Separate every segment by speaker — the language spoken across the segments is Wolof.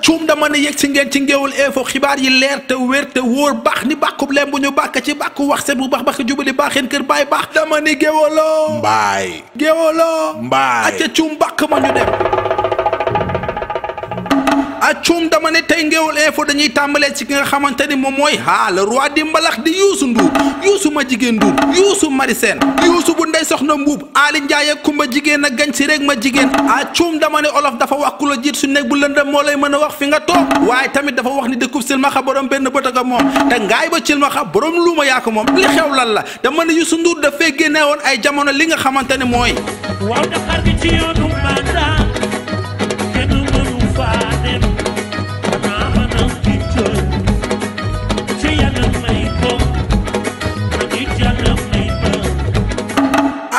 Speaker 1: acum dama ne yegg si ngeen ci Ngéwël Info xibaar yi leer te wér te wóor baax ni bàkkub lem bu ñu bàkk ci bàkku wax set bu baax baax jubali baaxeen kër baay baax dama ni géwaloo
Speaker 2: mbaay
Speaker 1: géwaloo
Speaker 2: mbaay
Speaker 1: acca cum bàkk ma ñu dem acum dama ne tey Ngéwël Info dañuy tàmbalee ci ki nga xamante ni moom mooy le roi di mbalax di Youssou Ndour Youssou ma jigéen Ndour Youssou Mari Sène Youssou bu ndey soxna mbuub Ali Ndiaye ak Kumba jigéen ak gañ si rek ma jigéen acum dama ne olof dafa wax ku la jiit su nekk bu lëndëm moo lay mën a wax fi nga toog waaye tamit dafa wax ni dëkkub silmaxa borom benn bët ak moom te ngaay ba silmaxa borom luuma yaa ko moom li xew lan la dama ne Youssou Ndour dafay génne woon ay jamono li nga xamante ne mooy
Speaker 3: waaw Dakar gi ci yoonu mandat kenn mënu faa dem xanaa mën a jiital ci yàlla may ko ci yàlla may ba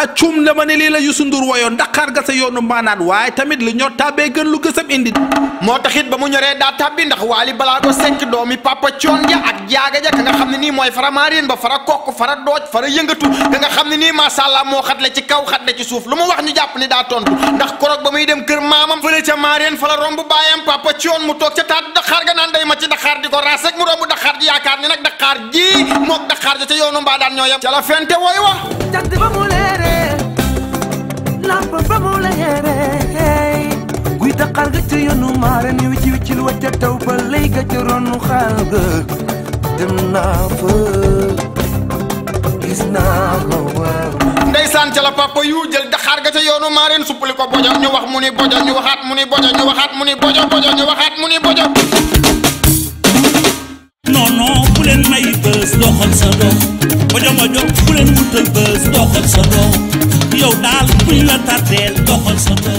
Speaker 1: acum dama ne lii la Youssou Ndour woyoon Dakar ga sa yoonu maanaat waaye tamit lu ñor tàbbee gën lu gësam indi
Speaker 2: moo taxit ba mu ñoree daa tàbbi ndax Waly Balago Seck doomi Papa Thione ja ak jaaga ja ka nga xam ne nii mooy fara marine ba fara kokk fara dooj fara yëngatu ka nga xam ne nii masàllaa moo xatle ci kaw xatle ci suuf lu mu wax ñu jàpp ni daa tontu ndax korog ba muy dem kër maamam fële ca marine fa la romb baayam Papa Thione mu toog ca taatu Dakar ga naan day ma ci Dakar di ko raas rek mu romb Dakar ji yaakaar ni nag Dakar ji mook Dakar ja ca yoonu mbaa daan ñoo yem ca la fente wooy wax
Speaker 4: lamp ba mu leere guy Dakar ga ca yoonu maare ni wicci wicci lu wacca taw ba lay ga ca ronu xaal ga dem naa fa gis naa ko waaw
Speaker 2: ndeysaan ca la papa yu jël Dakar ga ca yoonu maare suppali ko bojo ñu wax mu ni bojo ñu waxaat mu ni bojo ñu waxaat mu ni bojo bojo ñu waxaat mu ni bojo
Speaker 3: non non bu leen may bës doxal sa dox bojo bojo bu leen wutal bës doxal sa dox yow daal buñ la tardeel doxal sa dox